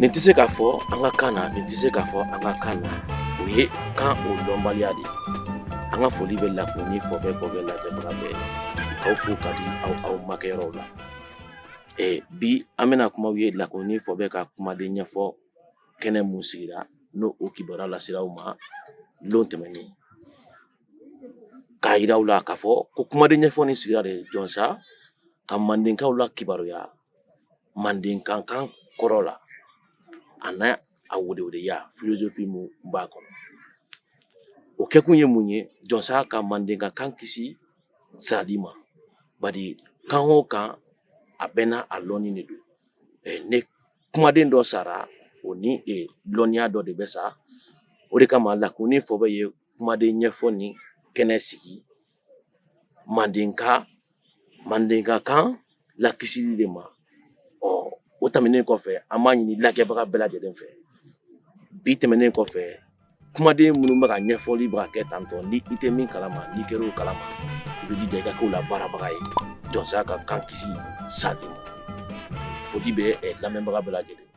Nin tɛ se k'a fɔ an ka kan na, nin tɛ se k'a fɔ an ka kan na, o ye kan o lɔnbaliya de ye. An ka foli bɛ Lakumuni Fɔbɛ kɔbɛ lajɛbaga bɛɛ ye, k'aw fo ka di aw aw makɛyɔrɔw la. Bi an bɛna kuma aw ye Lakumuni Fɔbɛ ka kumaden ɲɛfɔ kɛnɛ mun sigira, n'o o kibaruya lasera aw ma lon tɛmɛnen, k'a yira aw la k'a fɔ ko kumaden ɲɛfɔ nin sigira de jɔnsa ka mandenkaw la kibaruya mandenkan kan kɔrɔ la, a n'a a weleweleya philosophie mun b'a kɔnɔ. O kɛkun ye mun ye? Jɔnsa ka mandenka kan kisi sali ma, bari kan o kan a bɛɛ n'a a lɔnni de don. Ne kumaden dɔ sara, o ni lɔnniya dɔ de bɛ sa. O de kama Lakumuni Fɔbɛ ye kumaden ɲɛfɔ ni kɛnɛ sigi mandenka kan lakisili de ma. Ɔ, o tɛmɛnen kɔfɛ, an b'a ɲini lajɛbaga bɛɛ lajɛlen fɛ, bi tɛmɛnen kɔfɛ, kumaden minnu bɛ ka ɲɛfɔli bɛ ka kɛ tantɔ, ni i tɛ min kalama, n'i kɛra o kalama, i bɛ jija i ka k'o la baarabaga ye, jɔnsa ka kan kisi sali ma. Foli bɛ lamɛnbaga bɛɛ lajɛlen.